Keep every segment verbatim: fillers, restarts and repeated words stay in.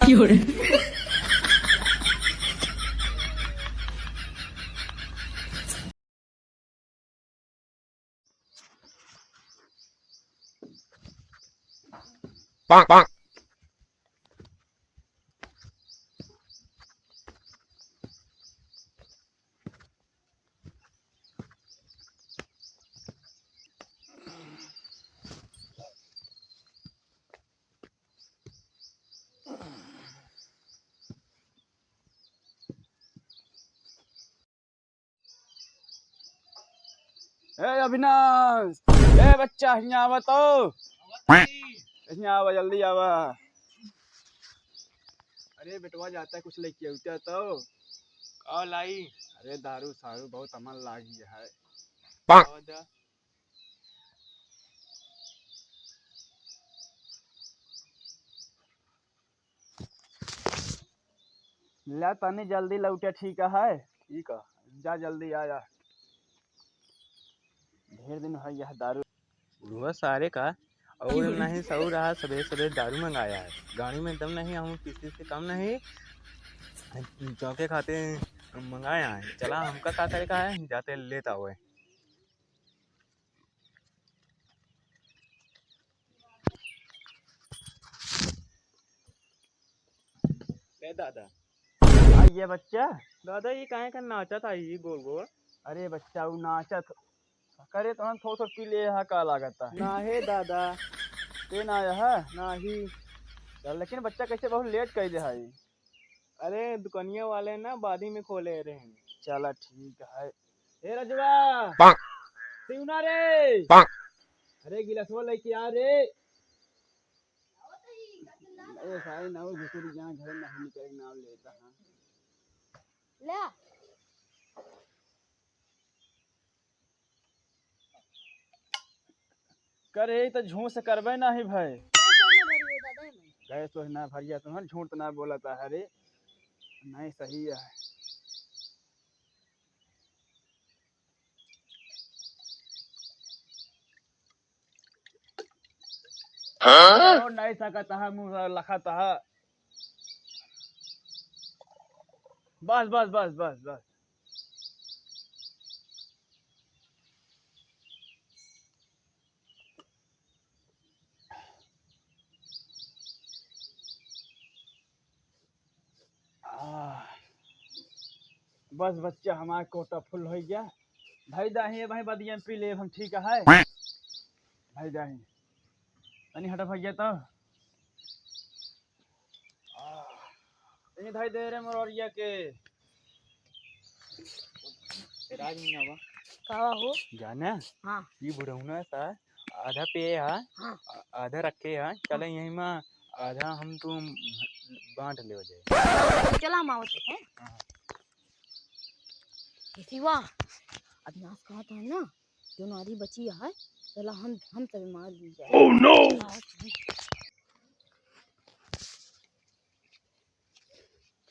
की हो रे? ए अविनाश, ए बच्चा, हियाँ आवा तो। हियाँ आवा, जल्दी आवा। अरे बेटवा, जाता कुछ लेके आउता तो। का लाई? अरे दारू सारू बहुत अमल लागी है। आवा दा। ला तनी जल्दी लौटे, ठीक है? ठीक है। जा जल्दी आ जा। ढेर दिन हो गया है दारू। बुढ़वा सारे का और नहीं सऊ रहा, सबेरे सबेरे दारू मंगाया है। गाड़ी में दम नहीं, हम किसी से कम नहीं, चौके खाते मंगाया है। चला, हमका का करे का है, जाते लेता हुए। ए दादा। हाँ, ये बच्चा। दादा, ये काहे का नाचत है, ये गोल गोल? अरे बच्चा, वो नाचत करे तो हम थोड़ा सा पी ले, यहाँ का लागत है? ना हे दादा। ते ना आया है? नाही। चल, लेकिन बच्चा कैसे बहुत लेट कर दे है? अरे, दुकनिया वाले ना बादी में खोले रहे। चला, ठीक है। ए रजवा, पाक। सिवना रे। पाक। अरे, गिलासवा लेके आ रे। ए, सारे नाव घुसुरी जहाँ घर नहीं निकले, नाव लेता, हाँ। ले। करे, ई त झूठ से करबे नाही भाई। गैस तो ना भरिए दादा, मैं। गैस तो ना भरिए, तुहन झूठ तो ना बोलता है रे। नहीं, सही है। हाँ? और नहीं सकता है, मुँह लखता है। बस, बस, बस, बस, बस। आह, बस बच्चा, हमार कोटा फुल होइ गया। भाई दाही, भाई बदिया में पी लेब हम, ठीक है? भाई दाही, तनी हटा भैया तो। आह, तनी धाई दे रे मोरवरिया के। ए, राज मुन्ना बा। का हो? जाना? हाँ। ई बुढ़ौना सा आधा पिए हा, हाँ। आ-, आधा रखे हा, चला हाँ। यही मा आधा हम तू बाँट लेवा जाए। चला हम आवत है। हाँ। ए शिवा, अविनाश कहत है ना, जो नारी बची है, चला हम, हम तबे मार ली जाए। Oh no!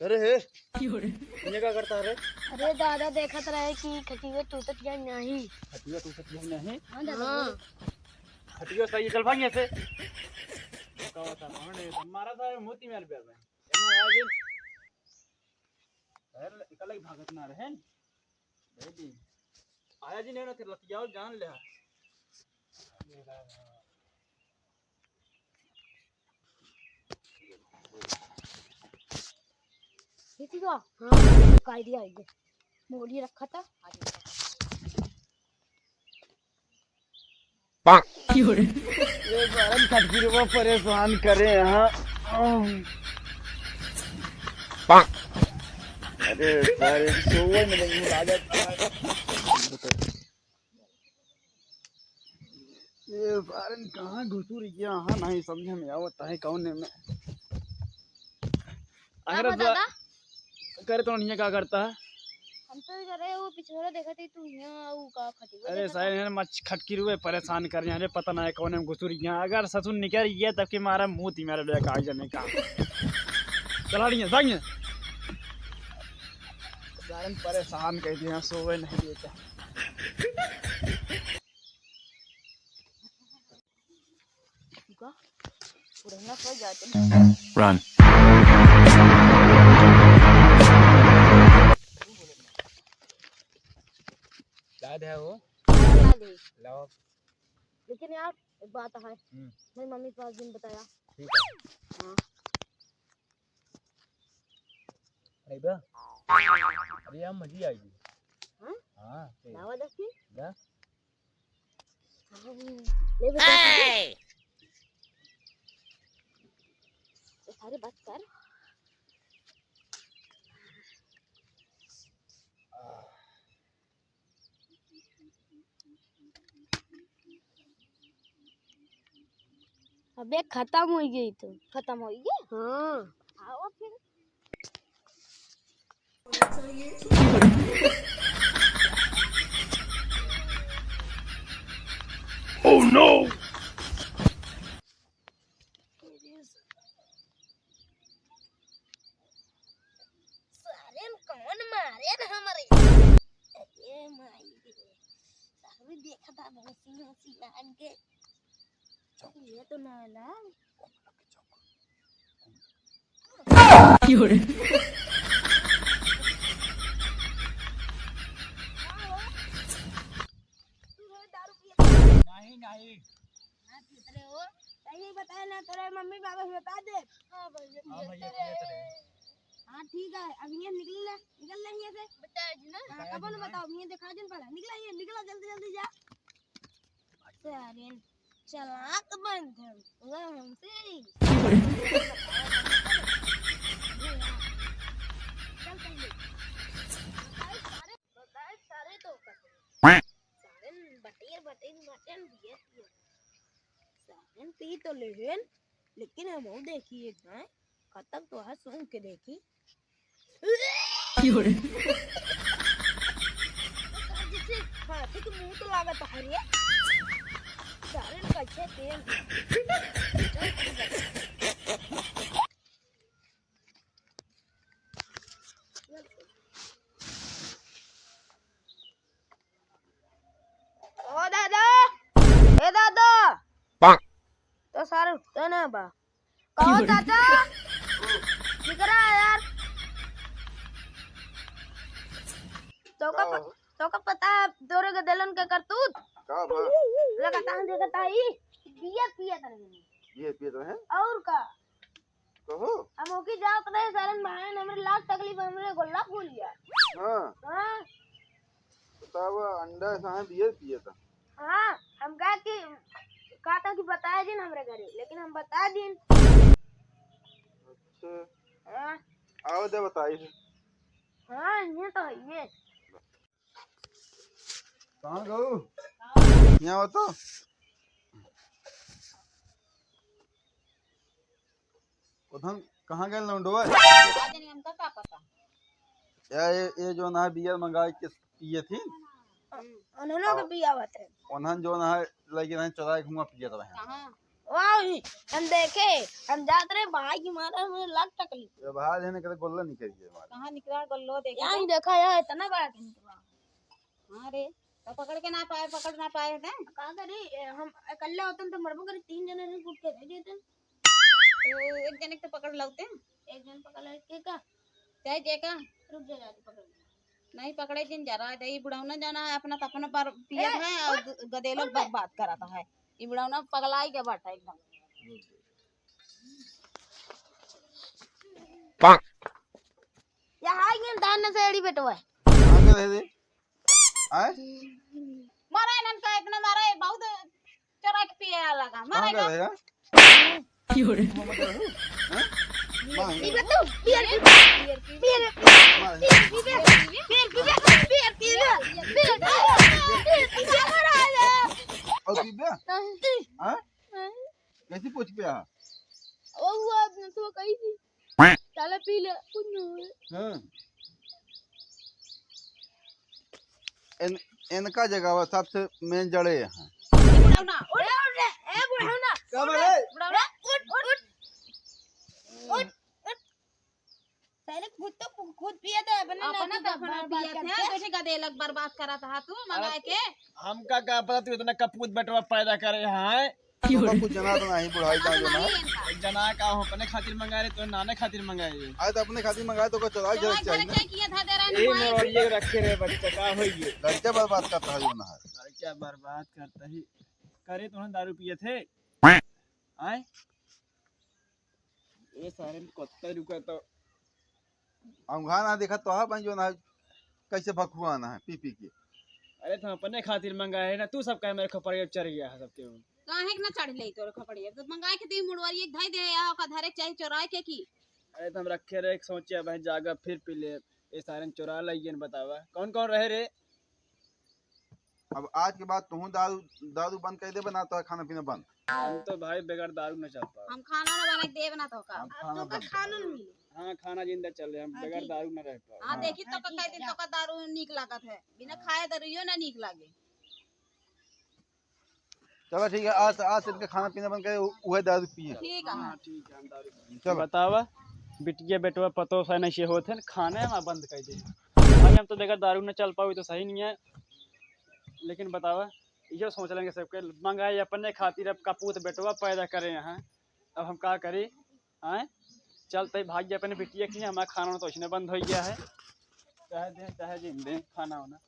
करे हे? क्यों रे? इन्हें का करता रे? अरे दादा, देखत रहे कि खटिया टूटत या नहीं। खटिया टूटत या नहीं? हाँ दादा, हाँ। बोलो। खटिया सही, चल भाग यहाँ से। का बता, कौन है? मारा था, मोती मार पे। अरे, इकला ही भागत ना रहे। दे दी। आया जी नहीं ना, तेरे लतियाओ जान ले। दीदी का? हाँ। का idea है ये? मोड़ी रखा था। ये सारन खटकिरवा परेशान करे यहाँ। अरे सारे सोवे में नहीं, राजा। ये सारन कहाँ घुसुर गया, हाँ, नहीं समझ में आवत है कौन में। का अगर बा तो दादा? करे तो नहीं, का करता है? हम तो करे वो पिछोड़ा देखत ही, तू यहाँ वो का खटिया अरे देखत सारे है। हैं मच खटकी रुए परेशान कर रहे हैं, अरे पता ना है कौन में घुसुर गया। अगर ससुर निकल गया तब के मारा मुँह ती मारे ले कागज में का। चला रही है, भाग यहाँ। सारे परेशान कर दिया, सोवे नहीं देता। का? बुढ़ना सो जाते। Run। याद है वो? हाँ, याद है। लाओ। लेकिन यार, एक बात है। हम्म। मेरी मम्मी के पास भी नहीं बताया। ठीक है। हाँ। अरे बा। अरे यार, मजा आएगी। हाँ? हाँ, ठीक। लावा देखी। जा। हाँ, ले बेटा। ए! ये सारी बात कर। अबे खतम होइ गई तो। खतम होइ गई? हाँ। आओ फिर। Oh no! सारे कौन मारे न हमरे? अरे माई रे, सारे देखा था बहुत सीना सीना आगे। ये तो ना ला। क्यों रे? नहीं, नहीं। हाँ, कितने हो? सही बताए ना, तेरे मम्मी पापा से बता दे। हाँ भैया, हाँ भैया, पियत रहे। हाँ, ठीक है, अब ये निकल ले, निकल ले यहाँ से। बताया जी ना। हाँ, बताया कब जी ना ना। बताओ, ये दिखा दिन पहले। निकल, ये निकल, जल्दी, जल्दी जा। सारे चालाक बन गए, पूरा हमसे ही। चल पहले। बताए सारे, बताए सारे तो करते। सारे बटेर, बटेर, बटेर, बियर, बियर। सारे पी तो लेहेन, लेकिन हम वो देखी एक दाएं, कब तक तो हाथ सूंघ के देखी। क्यों रे? जैसे हाथी के मुंह तो लागत है रे। सारे कैसे तेल। ओ दादा, ए दादा। तो सारे उठते ना बा। कहो चाचा, निकरा यार। तोका प-, तोका पता है तोरे गदेलन के करतूत? का बा? लगातार देखता ही, बियर पियत रहे। बियर पियत रहे? और का? कहो। हम ओकी जात रहे, सारन बहाने हमरे लाख तकलीफ, हमरे गोल्ला फूल गया। हाँ। हाँ। बतावा, अंडा साहे बियर पिए था। हाँ, हम कहा कि, कहा था कि बताया जिन हमरे घरे, लेकिन हम बता दिन। अच्छा। हाँ। आओ दे बताई। हाँ, ये तो है, ये। कहाँ गऊ? यहाँ हो तो। उधन कहाँ गए लौंडवा? आज नहीं, हमका का पता। या ये, ये जो ना बियर मंगाए के पिए थी। उन्होंने के पिया बाटे। उन्हन जो ना लगे रहे चुराए के हुआ पियत रहे। कहाँ? वाह, हम देखे, हम जात रहे भाई की मारा हमें लाख तकलीफ। ये बाहर है ना, कदे गोल्ला निकल गया हमारा। कहाँ निकला गोल्लो देखे? यहाँ ही देखा, यहाँ इतना बड़ा निकला। हाँ रे, तो पकड़ के ना पाए, पकड़ ना पाए ना। का करी, ए, हम अकेले होतन तो मरबो करी, तीन जने ने कूट के दे देतन। तो एक जने के तो पकड़ लौते। एक जन पकड़ ले, के का? चाहे जे का? रुक जा, जा, पकड़ ले। नहीं पकड़े जिन जरा दे, ई बुढ़ौना जाना है, अपना तो अपना पर पियत ए, है और उठ, ग-, गदेलो उठ बे। बर्बाद करत है। ई बुढ़ौना पगलाई के बाटा एकदम। पाक। यहाँ आई गेन धान नशेड़ी बेटवा। कहाँ के रहे रे? आए? मारा इन्हन का इतना मारा है, बहुत चोरा के पिए लगा। मारा कहाँ का का? रहे यार? क्यों रे? हाँ? मार। पी बे तू, बियर पी, बियर पी, बियर पी, मार। बियर पी बे, बियर पी बे, बियर पी बे, बियर पी बे, बियर पी बे, मारा है। और पी बे? नहीं। हाँ? नहीं। कैसी पूछ पे आ? ओ, वो आपने तो कही थी। साला पी ले, कुछ नहीं हुए। हाँ। इन, इनका जगह वो सबसे मेन जड़े हैं। ए बुढ़ौना, उठ, उठ रे, ए बुढ़ौना, का उठ बोले? रे, बुढ़ौना, उठ, उठ, उठ, उठ। पहले खुद तो खुद पिए थे, अपने अपने नाना तो बर्बाद पिए थे, करते। कैसे गदेलक बर्बाद करा था तू मंगा के? हमका का पता तू इतना कपूत बेटवा पैदा करे हैं। हमका कुछ जना तो नहीं, बुढ़ाई का जना। ना का हो, अपने खातिर मंगाए रहे, तो नाने खातिर मंगाए रहे। अरे तो अपने खातिर मंगाए तो को चला चला जाए घर चाहिए ना। क्या किया था दे रहा ए, है? मेरे और ये रखे रहे बच्चा, का हो ये? लड़का बर्बाद करता है, जो ना है। लड़का बर्बाद करता ही। करे तो हम दारू पिए थे। आए? ए सारे कुत्ता रुका तो। हम खाना देखा तो है बन जो ना, कैसे भखुआना है पी पी के। अरे तो हम अपने खातिर मंगाए है ना, तू सब कहे मेरे खपड़िया चढ़ गया है सबके ऊपर। काहे के ना चढ़ ले तोर खपड़िया? तो मंगाए के दी मुड़वारी एक धई दे या ओका धरे के चाही चोराए के की? अरे तो हम रखे रहे, सोचे भाई जागा फिर पी ले। ए सारे चोरा लइयन बतावा। कौन कौन रहे रे? अब आज के बाद तुहूँ दारू, दारू बंद कर देबे ना तो खाना पीना बंद। हम तो भाई बगैर दारू न चल पाओ। हम खाना ना बना के देब ना तो का। हम अब खाना तो का बंद। खाना न मिले। हाँ, खाना जिंदा चल रहे, हम हाँ, बगैर ठीक। दारू न रह पाओ। हाँ, हाँ। देखी तो हाँ, का ठीक कई है, दिन जा। तो का दारू नीक लागत है, बिना हाँ। खाए दारूयो ना नीक लागे। चलो ठीक है, आज, आज से इनका खाना पीना बंद करे, उ-, उहे दारू पिए। ठीक है। हाँ, ठीक है, हम दारू पिए। चलो। बतावा, बिटिया बेटवा पतो से नहीं होत है, खाने में बंद कर दे। भाई हम तो बगैर दारू न चल पाओ, तो सही नहीं है। लेकिन बतावा, इहो सोच लेंगे सबके, मंगाए अपने खातिर, अब कपूत बेटवा पैदा करे यहाँ, अब हम का करी? आए, चलते भाग गया अपने बिटिया की, हमारा खाना तो इसने बंद हो गया है, चाहे दे चाहे जिन दे खाना होना।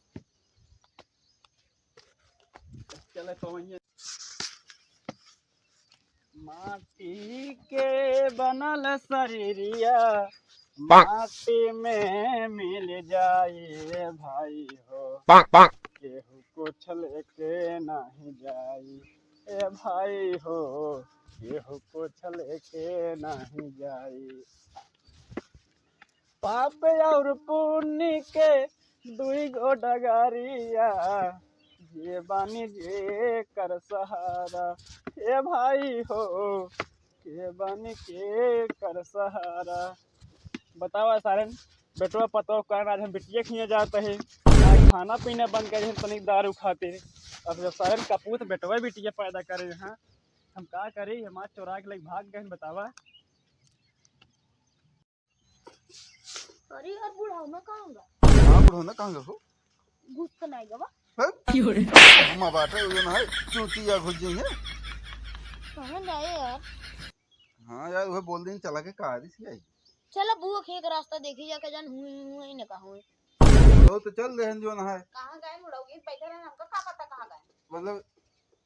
चले तो वहीं। माटी के बनल शरीरिया, माटी में मिल जाई भाई हो। केहू कुछ लेके नहीं जाई ए भाई हो, केहू कुछ लेके नहीं जाई। पाप और पुण्य के दुई गो डगरिया, जे बानी जे कर सहारा, ए भाई हो, के बानी के कर सहारा। बतावा सारन, बेटवा पतोह कारण आज हम बिटिया खिया जात है, आज खाना पीना बंद कर दिहन तनिक दारू खातिर। अब जब सारन कपूत बेटवा बिटिया पैदा करे हैं, हम का करी? हमार चोरा के लइके भाग गए, बतावा। अरे यार, बुढ़ाऊ ना कहाँ गा? हाँ, बुढ़ाऊ ना कहाँ गा हो? घुस तो नहीं गवा। हैं? क्यों रे? अम्मा बाटे, वो ना है, चूतिया घुस गई है। कहाँ जाए यार? हाँ यार, वो बोल दिन चला के कहा दी सी आई। चला बुआ के एक रास्ता देखी जाके जान हुई, हुई, हुई ना कहाँ हुई। तो, तो चल रहे हैं जो ना है। कहाँ गए बुढ़ाऊ? ये बैठे रहे, हमका का पता कहाँ गए? मतलब,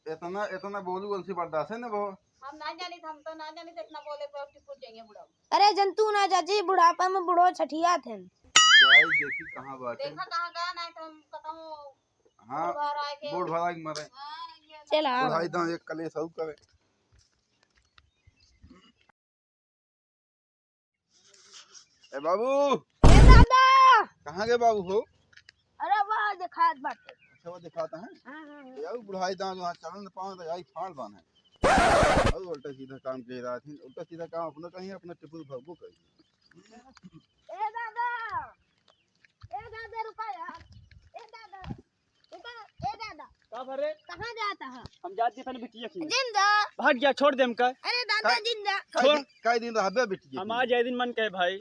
इतना, इतना बोलू बोल से बर्दाश्त है ना वो। हम ना जानी, हम तो ना जानी, इतना बोले पर टिपुर जाएंगे बुढ़ाऊ। अरे जंतु ना चाची, बुढ़ापा में बुढ़ो छठियात हैं। जाई देखी कहाँ बाटे। देखा कहाँ गया, नहीं तो हम कहता हूँ हाँ, बूढ़ भर आए के। बूढ़ भर आए के मरे। हाँ, ये चल, आ। बुढ़ाई दां एक कलेश और करे। ए बाबू। ए दादा। कहाँ गए बाबू हो? अरे वह देखात बाटे। अच्छा, वो दिखाता है? हाँ, हाँ, हाँ। यार, बुढ़ाई दां जो चलन पावे तो यही फाड़ बान है। और उल्टा सीधा काम के रहा थी, उल्टा सीधा काम अपना कहीं, अपना टिपुर भगबो कहीं। ए दादा, ए दादा, रुका यार। ए दादा, रुका, ए दादा। का भरे? कहाँ जाता है? हम जात जी अपने बिटिया की। जिंदा। भाग गया, छोड़ दे हमका। अरे दादा, का-, जिंदा। छोड़। काई दिन, काई दिन रहबे बिटिया हम की? आज जाए दिन मन कहे भाई।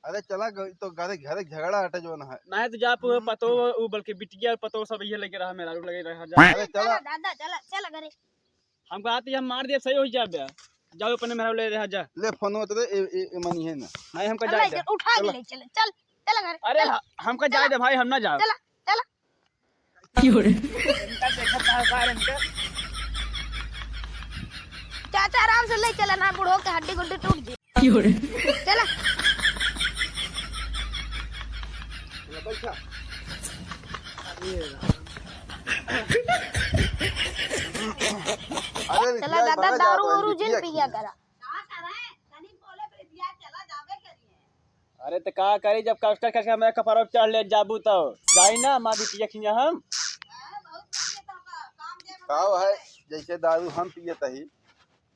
अरे चला ग-, तो घरे, घरे झगड़ा हटे जो ना है। नहीं तो जा पु-, पतो, उ बल्कि बिटिया पतो सब ये लगे रहा, मेरा लगे रहा जा। अरे चला। चला दादा, चला, चला घरे। हमका आती हम मार दिया, सही हो जाबे। जाओ अपने मेहरारू ले रहा जा। ले फोन मत दे, ए, ए, ए मनी है ना। नहीं, हमका चल जाए ले, दे। चल, उठा के चला। ले चले, चल, चल घर, अरे चल। ह-, हमका चला। जाए दे भाई, हम ना जाओ। चला, चला। क्यों रे? इनका देखा था सार इनका। चाचा आराम से ले चला ना, बूढ़ो के हड्डी गुड्डी टूट जाए। क्यों रे? चला। चला, बैठा। अरे चला बिटिया, दादा, बड़ा दारू जाता है, उरू जिन बिटिया पिया की। करा। अरे त का करी, जब कस कस कस के हमारे कपार पे चढ़ ले जाबू तो जाई ना माँ बिटिया खिया हम। का है, जैसे दारू हम पियत ही,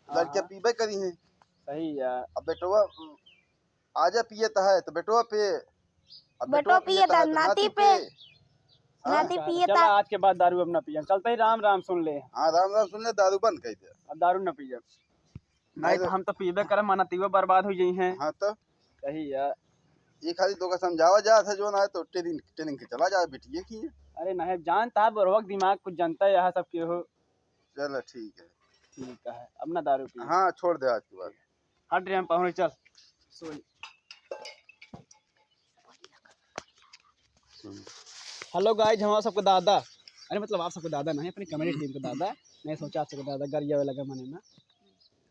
लड़के हाँ। पीबे करी हैं। सही है। अब बेटवा आजा पियत है तो बेटवा पे, अब बेटवा बेटवा पियत पियत है है तो नाती नाती पे। पे। हाँ? नाती चल, पियत चल, है। आज के बाद दारू अब ना पियम, चलते ही राम राम सुन ले। हाँ, राम राम सुन ले, दारू बंद कर दे। अब दारू ना पियम। नहीं नहीं तो तो हम तो पीबे करे, माना तीबे बर्बाद हो जाई हैं। हाँ तो। सही है। ये खाली तो का समझावा जा था जो ना है तो ट्रेनिंग, ट्रेनिंग के चला जा बिटिया की। अरे नहीं, जानता है बुढ़वा के दिमाग कुछ जनता है यहाँ सब के हो। चलो ठीक है। ठीक है, अब ना दारू पी। हाँ, छोड़ दे आज के बाद। हट रे, हम पहुँच, चल। Hello guys, हम आप सबके दादा, अरे मतलब आप सबके दादा नहीं, अपनी comedy team के दादा, नहीं सोचा आप सबके दादा गरिया लगा मने ना।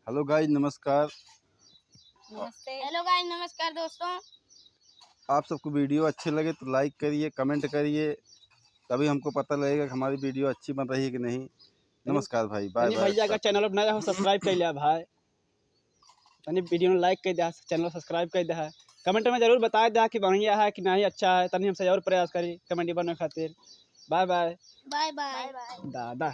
Hello guys, नमस्कार। नमस्ते। Hello guys, नमस्कार दोस्तों। आप सबको video अच्छे लगे तो like करिए, comment करिए, तभी हमको पता लगेगा कि हमारी video अच्छी बन रही है कि नहीं। नमस्कार भाई, bye तनी bye। भैया का channel अब नया हो, subscribe कर लिया भाई। तनी video में like कर दिया, channel subscribe कर दिया, comment में जरूर बताए दिया कि बढ़िया है कि नहीं अच्छा है, तनी हमसे और प्रयास करी comedy बनने खातिर। Bye bye। Bye bye। Bye bye। दादा।